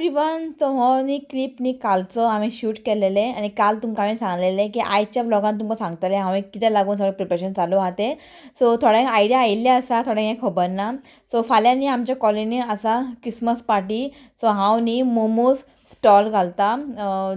Everyone. So हो न्ही clip न्ही कालचो हांवें शूट केलेलें आनी काल तुमकां हांवें सांगलेलें की आयच्या व्लॉगान तुमकां सांगतलें हांवें कित्याक लागून सगळें प्रिपरेशन चालू आहा तें. सो थोड्यांक आयडिया आयिल्लें आसा, थोड्यांक हें खबर ना. सो फाल्यां न्ही आमच्या कॉलनी आसा क्रिसमस पार्टी. सो हांव न्ही मोमोज स्टॉल घालता.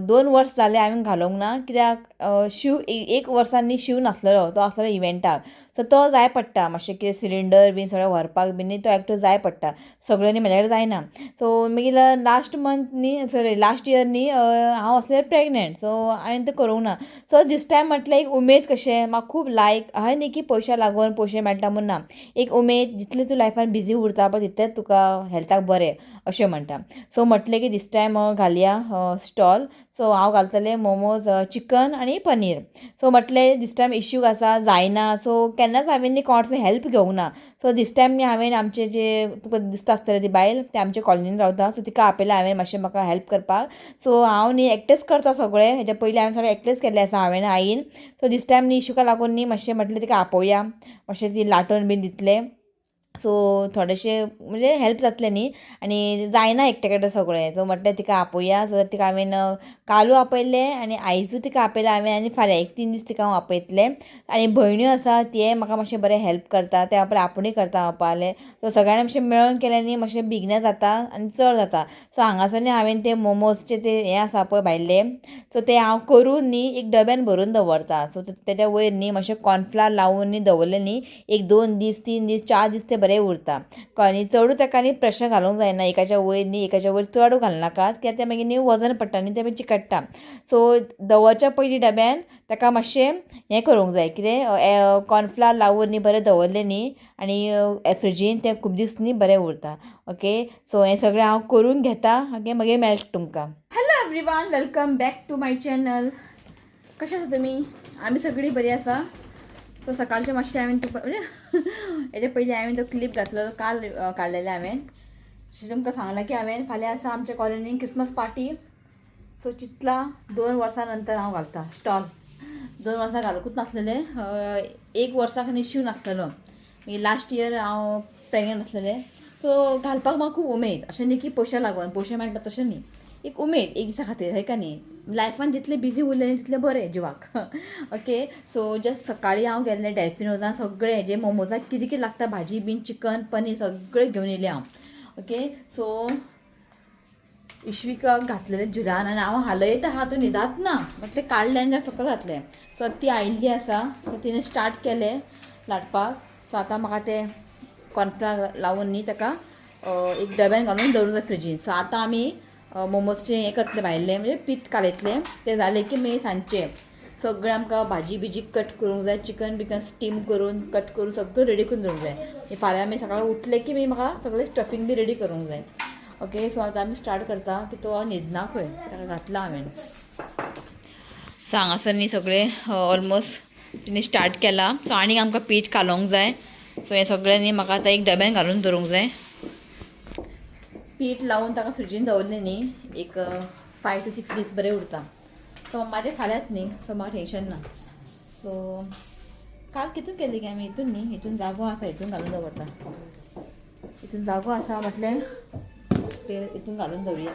2 वर्स जालें हांवें घालूंक ना, कित्याक शिव एक वर्सान न्ही शिव नासलेलो, तो आसलेलो इव्हेंटाक. सो तो जाय पडटा मातशें कितें सिलिंडर बीन सगळें व्हरपाक बीन न्ही तो एकटो जाय पडटा, सगळें न्ही म्हाज्या कडेन जायना. सो मागीर लास्ट मंथ न्ही, सॉरी लास्ट इयर न्ही हांव आसलें प्रेगनेंट, सो हांवें तें करूंक ना. सो दीस टायम म्हटलें एक उमेद कशें म्हाका खूब लायक अशें न्ही की पयशा लागून पयशे मेळटा म्हूण ना, एक उमेद जितली तूं लायफान बिजी उरता पळय तितलेंच तुका हेल्थाक बरें अशें म्हणटा. सो म्हटलें की दीस टायम घालया स्टॉल. सो हांव घालतलें मोमोज चिकन आनी पनीर. सो म्हटलें दीस टायम इश्यू आसा जायना, सो केन्नाच हांवें न्ही कोणाचो हेल्प घेवंक ना. सो दीस टायम न्ही हांवें आमचे जे तुका दिसता आसतलें ती बायल, ते आमचे कॉलनीन रावता, सो तिका आपयलें हांवें मातशें म्हाका हेल्प करपाक. सो हांव न्ही एकटेंच करता सगळें, हेच्या पयलीं हांवें सगळें एकटेंच केल्लें आसा हांवें आईन. सो दीस टायम न्ही इशूका लागून न्ही मातशें म्हटलें तिका आपोवया, मातशें ती लाटून बीन दितलें. सो थोडेशें म्हणजे हेल्प जातलें न्ही, आनी जायना एकटे कडेन सगळें. सो म्हटलें तिका आपोवया. सो तिका हांवें कालू आपयलें आनी आयजूय तिका आपयलें हांवें, आनी फाल्यां एक 3 दीस तिका हांव आपयतलें. आनी भयण्यो आसा ते म्हाका मातशें बरें हेल्प करता, ते आपलें आपुणूय करता म्हणपालें. सो सगळ्यांनी मातशें मेळोन केलें न्ही मातशें बेगिना जाता आनी चड जाता. सो हांगासर न्ही हांवें ते मोमोजचे ते हें आसा पळय भायले, सो ते हांव करून न्ही एक डब्यान भरून दवरता. सो तेज्या वयर न्ही मातशें कॉर्नफ्लावर लावन न्ही दवरलें न्ही 1 2 दीस 3 दीस 4 दीस ते बरें उरता. आनी चडूय ताका न्ही प्रेशर घालूंक जायना, एकाच्या वयर न्ही एकाच्या वयर चड घालनाका, कित्याक तें मागीर न्ही वजन पडटा न्ही तें मागीर चिकट्टा. सो दवरच्या पयलीं डब्यान ताका मातशें हें करूंक जाय, कितें कॉर्नफ्लावर लावन न्ही बरें दवरलें न्ही आनी फ्रिजीन तें खूब दीस न्ही बरें उरता. ओके, सो हें सगळें हांव करून घेता, ओके, मागीर मेळटा तुमकां. Hello everyone, welcome back to my channel. कशें आसा तुमी? आमी सगळीं बरीं आसा. सो सकाळचें मातशें हांवें तुका म्हणजे हेच्या पयलीं हांवें तो क्लिप घातलो, काल काडलेलें हांवें. अशें तुमकां सांगलां की हांवें फाल्यां आसा आमच्या कॉलनीन क्रिसमस पार्टी. सो चितला 2 वर्सां नंतर हांव घालता स्टॉल. 2 वर्सां घालूंकूच नासलेलें, 1 वर्साक न्ही शिव नासलेलो, मागीर लास्ट इयर हांव प्रेगनेंट आसलेलें. सो घालपाक म्हाका खूब उमेद, अशें न्ही की पयशे लागून पयशे मेळटा तशें न्ही, एक उमेद एक दिसा खातीर, हय का न्ही. लायफान जितलें बिजी उरलें तितलें बरें जिवाक. ओके, सो जस्ट सकाळीं हांव गेल्लें डेल्फिनोजान, सगळें जे मोमोजाक कितें कितें लागता भाजी बीन चिकन पनीर सगळें घेवन येयलें हांव. ओके, सो इश्विकाक घातलेलें झुलान आनी हांव हालयता आहा, तो न्हिदात ना, म्हटलें काडलें आनी सकयल घातलें. सो ती आयिल्ली आसा, सो तिणें स्टार्ट केलें लाटपाक. सो आतां म्हाका तें कॉर्नफ्लावर लावन न्ही ताका एक डब्यान घालून दवरूंक जाय फ्रिजीन. सो आतां आमी मोमोजचें हें करतलें, भायलें म्हणजे पीठ कालयतलें, तें जालें की मागीर सांजचें सगळें आमकां भाजी बिजी कट करूंक जाय, चिकन बिकन स्टीम करून कट करून सगळें रेडी करून दवरूंक जाय. फाल्यां आमी सकाळीं उठले की मागीर म्हाका सगळें स्टफींग बी रेडी करूंक जाय. ओके, सो आतां आमी स्टार्ट करता की तो न्हिदना खंय, ताका घातला हांवें. सो हांगासर न्ही सगळें ऑलमोस्ट तिणें स्टार्ट केलां. सो आनीक आमकां पीठ कालोवंक जाय. सो हें सगळें न्ही म्हाका आतां एक डब्यान घालून दवरूंक जाय. पीठ लावन ताका फ्रिजीन दवरलें न्ही एक 5 to 6 दीस बरें उरता. सो म्हाजें फाल्यांच न्ही, सो म्हाका टेंशन ना. सो काल कितून केली काय आमी, हितून न्ही, हितून जागो आसा, हितून घालून दवरता. हितून जागो आसा म्हटलें ते हितून घालून दवरुया.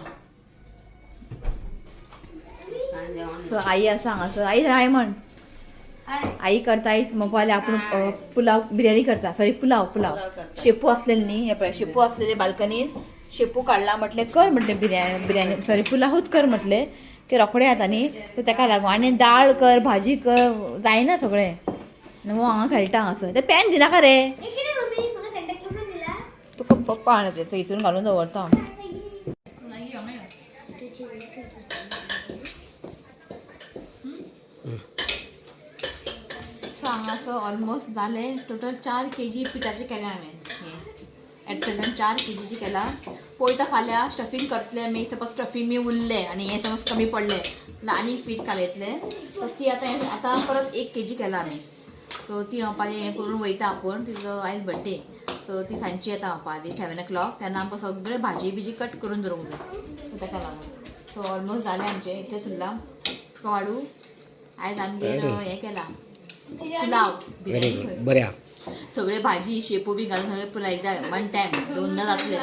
सो आई आसा हांगासर, आई हाय म्हण. आई करता, आई मग आपूण पुलाव बिर्याणी करता, सॉरी पुलाव पुलाव शेपू आसलेले न्ही, हे पळय शेपू आसलेले बाल्कनीन, शेपू काडला म्हटलें कर म्हटलें बिर्याणी, बिर्याणी सॉरी पुलावूच कर म्हटलें की रोखडें जाता न्ही, सो ताका लागून. आनी दाळ कर भाजी कर जायना सगळें, न्हू हांगा खेळटा हांगासर. तें पॅन दिनाका रे तुका, पप्पा हाडले ते हितून घालून दवरता हांव. सो हांगासर ऑलमोस्ट जालें, टोटल 4 kg पिठाचें केलें हांवें, हें एट प्रेजेंट 4 kgचें केलां. पळयता फाल्यां स्टफींग करतलें आमी, सपोज स्टफींग बी उरलें आनी हें समज कमी पडलें जाल्यार आनी पीठ कालयतलें. सो ती आतां आतां परत 1 kg केलां आमी. सो ती म्हणपाली हें करून वयता आपूण, तिजो आयज बड्डे, सो ती सांजची येता म्हणपाली 7 o'clock, तेन्ना आमकां सगळें भाजी बिजी कट करून दवरूंक जाय, सो ताका लागून. सो ऑलमोस्ट जालें आमचें, इतलेंच उरलां. तुका वाडू आयज आमगेर हें केलां पुलाव, बिर्याणी, बऱ्या सगळे भाजी शेपू बी घालून सगळे पुलाव एकदा वन टायम, 2दा जातले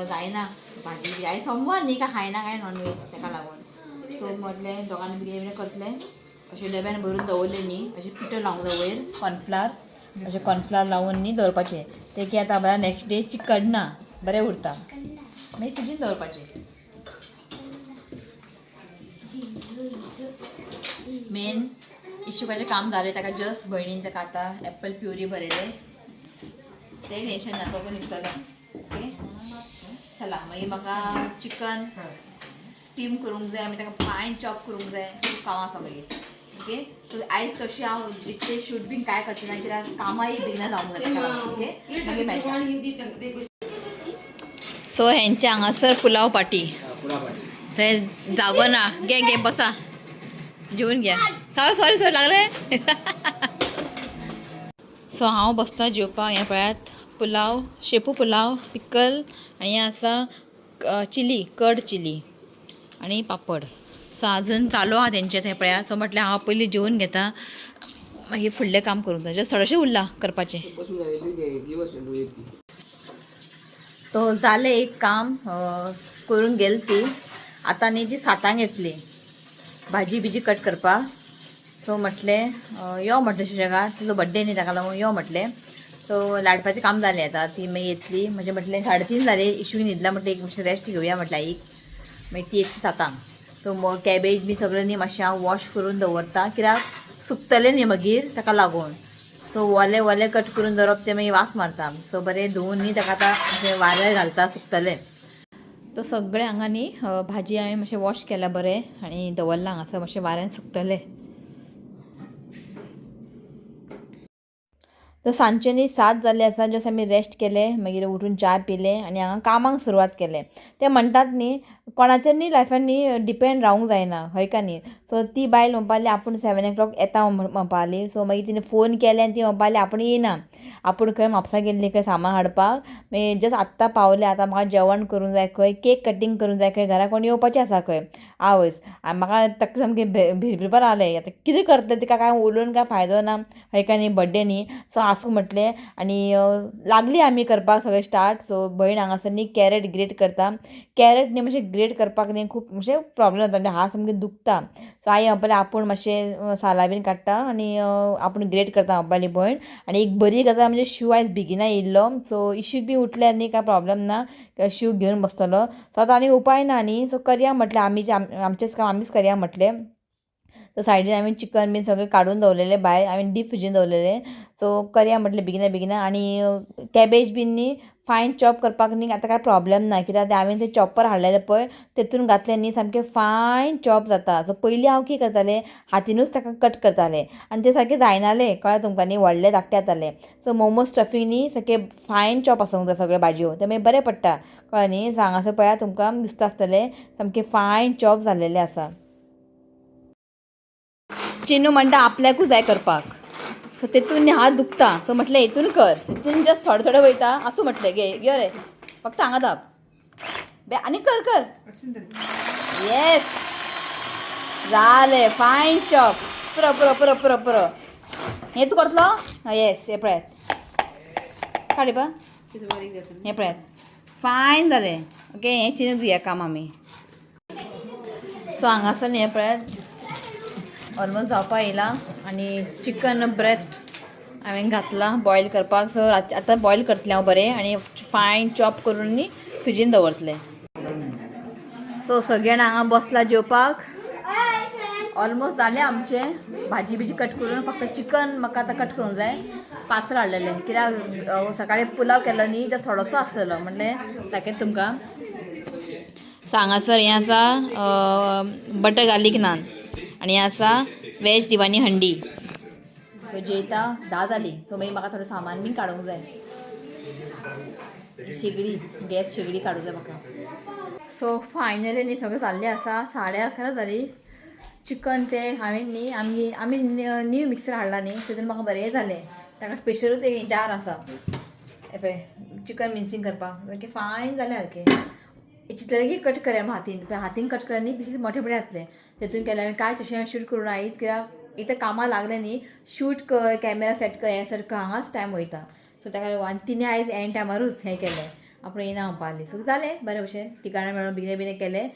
जायना. भाजी बी आयज सोमवार न्ही, काय खायना काय नॉनव्हेज, ताका लागून. सो म्हटलें दोगांनी बी कितें करतलें. अशें डब्यान भरून दवरलें न्ही, अशें पिठो लावंक जाय वयर कॉर्नफ्लावर, अशें कॉर्नफ्लावर लावन न्ही दवरपाचें. तें कितें जाता बरें, नेक्स्ट डे चिकटना, बरें उरता. मागीर फ्रिजीन दवरपाचें. मेन इशुकाचें काम जालें, ताका जस्ट भयणीन ताका आतां एप्पल प्युरी बरयलें, तें टेंशन ना, तो न्हिदतलो. ओके चला, मागीर म्हाका चिकन स्टीम करूंक जाय, मागीर ताका फायन चॉप करूंक जाय, खूब कामां आसा मागीर. ओके, सो आयज तशी हांव इतलें शूट बीन कांय करचें ना, कित्याक कामांय बेगिना जावंक जाय. ओके, मागीर मेळटा. सो हेंचे हांगासर पुलाव पार्टी, थंय जागो ना. घे घे, बसा, जेवन घ्या. सॉरी सॉरी सॉरी, लागले. सो हांव बसता जेवपाक. हें पळयात, पुलाव, शेपू पुलाव, पिकल आनी हें आसा चिली, कर्ड चिली आनी पापड. सो अजून चालू आहा तेंचें थंय पळयात. सो म्हटलें हांव पयलीं जेवन घेता, मागीर फुडलें काम करूंक जाय. जस्ट थोडेशें उरलां करपाचें. तो जालें एक काम करून गेली ती. आतां न्ही ती सातांक येतली भाजी बिजी कट करपाक. सो म्हटलें यो म्हटलें सुशेगाद, तुजो बड्डे न्ही, ताका लागून यो म्हटलें. सो लाडपाचें काम जालें, आतां ती मागीर येतली. म्हणजे म्हटलें 3:30 जाली, इशू न्हिदला, म्हटलें एक मातशें रेस्ट घेवया म्हटलें आईक. मागीर ती येतली सातांक. सो कॅबेज बी सगळें न्ही मातशें हांव वॉश करून दवरता, कित्याक सुकतलें न्ही मागीर, ताका लागून. सो ओले ओले कट करून दवरप, ते मागीर वास मारता. सो बरें धुवून न्ही ताका आतां अशें वाऱ्यार घालता, सुकतलें. तो सगळें हांगा न्ही भाजी हांवें मातशें वॉश केलां बरें आनी दवरलां हांगासर, मातशें वाऱ्यान सुकतलें. तर सांजचे न्ही 7 जाल्ले आसा. जस्ट आमी रेस्ट केलें, मागीर उठून च्या पिले आनी हांगा कामाक सुरवात केलें. ते म्हणटात न्ही, कोणाचेर न्ही लायफान न्ही डिपेंड रावूंक जायना, हय का न्ही? सो ती बायल म्हणपा लागली आपूण 7 ओ क्लॉक येता म्हणपा लागली. सो मागीर तिणें फोन केले आनी ती म्हणपा लागली आपूण येयना, आपूण खंय म्हापसा गेल्ली खंय सामान हाडपाक, मागीर जस्ट आत्तां पावले, आतां म्हाका जेवण करूंक जाय खंय, केक कटींग करूंक जाय खंय, घरा कोण येवपाचें आसा खंय. आवयस, आनी म्हाका तकली सामकी भिरभिरपाक लागलें. आतां कितें करतलें, तिका कांय उलोवन कांय फायदो ना, हय काय न्ही? बड्डे न्ही. सो आसूं म्हटलें आनी लागली आमी करपाक सगळें स्टार्ट. सो भयण हांगासर न्ही कॅरेट ग्रेट करता. कॅरेट न्ही मातशें ग्रेट करपाक न्ही खूब मातशें प्रोब्लेम जाता, म्हणजे हात सामके दुखता. सो आई म्हणपाक लागली आपूण मातशें सालां बीन काडटा आनी आपूण ग्रेट करता म्हणपाक लागली भयण. आनी एक बरी गजाल म्हणजे शीव आयज बेगिना येयल्लो. सो इशूक बी उठल्यार न्ही कांय प्रोब्लेम ना, शीव घेवन बसतलो. सो आतां आनी उपाय ना न्ही, सो करया म्हटलें, आमी आमचेंच काम आमीच करया म्हटलें. सो सायडीन हांवें चिकन बीन सगळें काडून दवरलेलें भायर, हांवें डीप फ्रिजीन दवरलेलें. सो करया म्हटलें बेगिना बेगिना. आनी कॅबेज बीन न्ही फायन चॉप करपाक न्ही आतां कांय प्रोब्लेम ना, कित्याक हांवें तें चॉपर हाडलेलें पळय, तेतून घातलें न्ही सामकें फायन चॉप जाता. सो पयलीं हांव कितें करतालें, हातीनूच ताका कट करतालें आनी तें सारकें जायनालें, कळ्ळें तुमकां न्ही, व्हडलें धाकटें जातालें. सो मोमो स्टफींग न्ही सारकें फायन चॉप आसूंक जाय सगळ्यो भाजयो, तें मागीर बरें पडटा, कळ्ळें न्ही? सो हांगासर पळयात, तुमकां दिसता आसतलें सामकें फायन चॉप जाल्लेलें आसा. चिनू म्हणटा आपल्याकूच जाय करपाक. सो तेतून न्ही हात दुखता. सो म्हटलें हितून कर, हितून जस्ट थोडे थोडे वयता. आसूं म्हटलें, घे यो रे, फक्त हांगा दाब बे आनी कर कर. येस, जालें फायन चॉप. पुरो पुरो पुरो पुरो पुरो. हें तूं करतलो? येस, हें पळयात, काडी पा, हें पळयात, फायन जालें. ओके, हें चिनू दिवया काम आमी. सो हांगासर न्ही हें पळयात, ऑलमोस्ट जावपा येयलां आनी चिकन ब्रेस्ट हांवें घातलां बॉयल करपाक. सो आतां बॉयल करतलें हांव बरें आनी फायन चॉप करून न्ही फ्रिजीन दवरतलें. सो सगळे जाण हांगा बसला जेवपाक. ऑलमोस्ट जालें आमचें, भाजी बिजी कट करून. फक्त चिकन म्हाका आतां कट करूंक जाय. पार्सल हाडलेलें, कित्याक सकाळी पुलाव केलो न्ही, जस्ट थोडोसो आसलेलो, म्हणलें दाखयता तुमकां. सो हांगासर हें आसा बटर गार्लीक नान आनी हें आसा वेज दिवानी हंडी. सो जेयता, 10 जालीं. सो मागीर म्हाका थोडें सामान बीन काडूंक जाय, शेगडी, गॅस शेगडी काडूंक जाय म्हाका. सो फायनली न्ही सगळें जाल्लें आसा, 11:30 जालीं. चिकन तें हांवें न्ही आमी आमी न्यू मिक्सर हाडला न्ही, तितून म्हाका बरें जालें. ताका स्पेशलूच एक जार आसा, हें पळय, चिकन मिन्सिंग करपाक सारकें फायन जालें सारकें. चिंतलें की कट करया हातीन, पण हातीन कट केलें न्ही पिसीस मोठे मोठे जातले. तेतून केलें हांवें कांय तशें शूट करूं आयज, कित्याक एकदां कामां लागलें न्ही, शूट कर, कॅमेरा सेट कर, हें सेट कर, हांगाच टायम वयता. सो ताका लागून आनी तिणें आयज एन टायमारूच हें केलें. आपण येना म्हणपाक लागली. सो जालें बरें भशेन, तिगां मेळून बिगें बिगें केलें.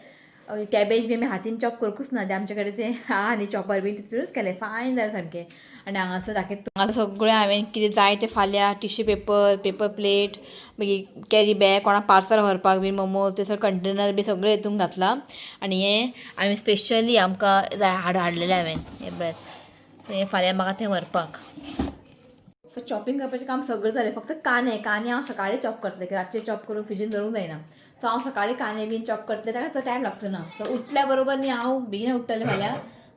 कॅबेज बी आमी हातीन चॉप करूंकूच ना, ते आमचे कडेन ते आहा न्ही चॉपर बी, तितूनच केलें, फायन जालें सामकें. आनी हांगासर दाखयता, हांगासर सगळें हांवें कितें जाय तें फाल्यां टिश्यू पेपर, पेपर प्लेट, मागीर कॅरी बॅग, कोणाक पार्सल व्हरपाक बी मोमोज ते सगळे कंटेनर बी सगळें हितून घातलां. आनी हें हांवें स्पेशली आमकां जाय हाडलेलें हांवें हें पळयात. सो हें फाल्यां म्हाका थंय व्हरपाक. सो चॉपिंग करपाचें काम सगळें जालें, फक्त कांदे कांदे हांव सकाळीं चॉप करतलें, कित्याक रातचें चॉप करून फ्रिजीन दवरूंक जायना. सो हांव सकाळीं कांदे बीन चॉप करतलें, ताका चड टायम लागचो ना. सो उठल्या बरोबर न्ही हांव बेगीन उठ्ठलें, फाल्यां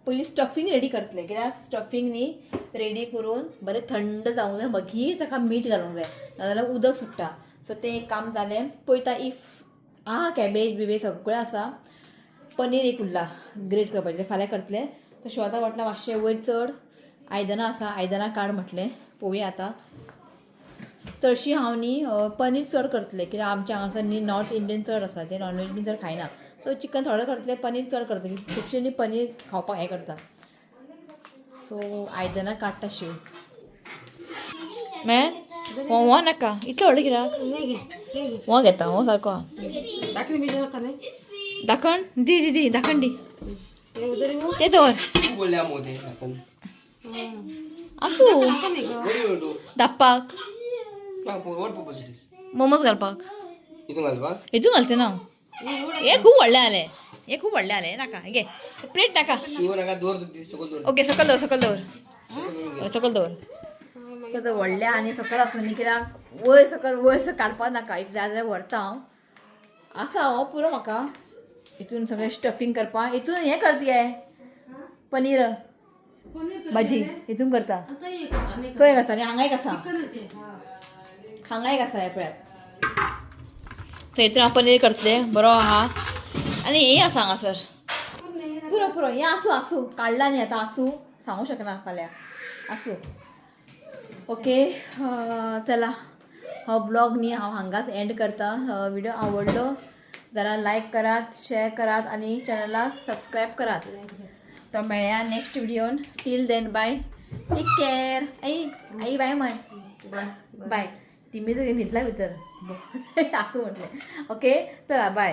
पयलीं स्टफींग रेडी करतलें, कित्याक स्टफींग न्ही रेडी करून बरें थंड जावंक जाय, मागीर ताका मीठ घालूंक जाय, नाजाल्यार उदक सुट्टा. सो तें एक काम जालें. पळयता if आहा कॅबेज बिबेज सगळें आसा, पनीर एक उरला ग्रेट करपाचें, तें फाल्यां करतलें. तशें आतां म्हटल्यार मातशें वयर चड आयदनां आसा, आयदनां काड म्हटलें, पळोवया आतां. चडशी हांव न्ही पनीर चड करतलें, कित्याक आमच्या हांगासर न्ही नॉर्थ इंडियन चड आसा, ते नॉनवेज बीन चड खायना. सो चिकन थोडें करतलें, पनीर चड करतलें, खुबशे न्ही पनीर खावपाक हें करता. सो आयदनां काडटा शिव मेळ्ळें. हो हो नाका, इतलें व्हडलें कित्याक? हो घेता, हो सारको आहा. दाखण दी दी दी, दाखण दी, ते दवर. बोलल्या मोदे दाखण. आसूं. What do you do? धापपाक. ना, for what purpose it is? Momos घालपाक. इथून घालपाक. हितून घालचें ना, हे खूब व्हडलें जालें, हे खूब व्हडलें जालें, नाका. घे प्लेट नाका. शिव नाका, दवर तूं, सकयल दवर. ओके, सकयल दवर, सकयल दवर. सकयल दवर. हय, सकयल दवर. सो ते व्हडलें आनी सकयल आसूं न्ही, कित्याक वयर सकयल वयर सकयल काडपाक नाका. If जाय जाल्यार व्हरता हांव, आसा हो पुरो म्हाका. हितून सगळें स्टफींग करपाक, हितून हें करता गे पनीर भाजी हितून करता. खंय एक आसा आनी हांगा एक आसा, हांगा एक आसा. हें पळयात, थंय हितून हांव पनीर करतलें, बरो आहा. आनी हें आसा हांगासर, पुरो पुरो. हें आसूं आसूं, काडला न्ही आतां, आसूं, सांगूंक शकना, फाल्यां आसूं. ओके, चला, हो ब्लॉग न्ही हांव हांगाच एंड करता. व्हिडिओ आवडलो जाल्यार लायक करात, शेअर करात आनी चॅनलाक सबस्क्रायब करात. तर मेळया नेक्स्ट व्हिडिओन. Till then bye, take care. आई आई बाय म्हण. बाय. बाय. ती मी न्हिदला भितर, आसूं म्हटलें. ओके, चला बाय.